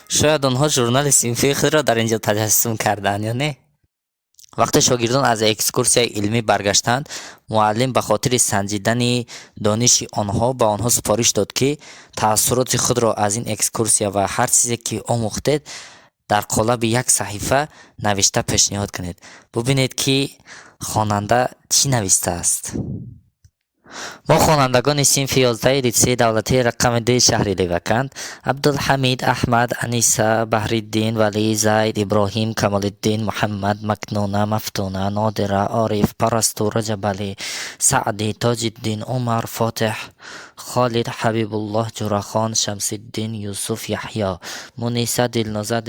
Шояд онҳо журнали синфии худро дар ин ҷо таҷассум карданд ё не? Вақте шогирдон аз экскурсияи илмӣ баргаштанд, муаллим ба хотири санҷидани дониши онҳо ба онҳо супориш дод, ки таассуроти худро аз ин экскурсия ва ҳар чизе, ки омӯхтед, дар қолаби як саҳифа навишта пешниҳод кунед. Бубинед, ки хонанда чӣ навистааст. Мо, хонандагони синфи 11-и литсейи давлатии рақами 2-и шаҳри Леваканд: Абдулҳамид, Аҳмад, Аниса, Баҳриддин, Валӣ, Зайд, Иброҳим, Камолиддин, Муҳаммад, Макнуна, Мафтуна, Нодира, Ориф, Парасту, Раҷабалӣ, Саъдӣ, Тоҷиддин, Умар, Фотеҳ, Холид, Ҳабибуллоҳ, Ҷурахон, Шамсиддин, Юсуф, Яҳё, Муниса, Дилноза,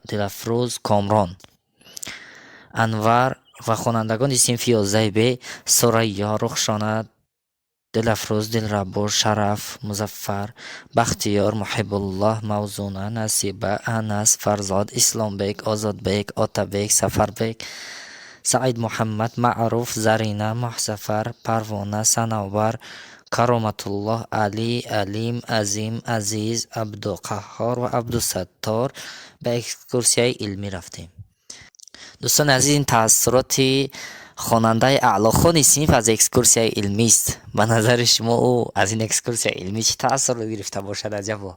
Дилафрӯз, Комрон, Анвар ва хонандагони синфи 11-и Б: Сурайё, Рухшона, Дилафрӯз, Дилрабо, Шараф, Музаффар, Бахтиёр, Муҳибуллоҳ, Мавзуна, Насиба, Анас, Фарзод, Исломбек, Озодбек, Отабек, Сафарбек, Саидмуҳаммад, Маъруф, Зарина, Моҳсафар, Парвона, Санавбар, Кароматуллоҳ, Алӣ, Алим, Азим, Азиз, Абдуқаҳҳор ва Абдусаттор ба экскурсияи илмӣ рафтем. Дӯстони азиз, ин таассуроти хонандаи аълохони синф аз экскурсияи илмист. Ба назари шумо, ӯ аз ин экскурсияи илмӣ чӣ таассурот гирифта бошад, аҷабо?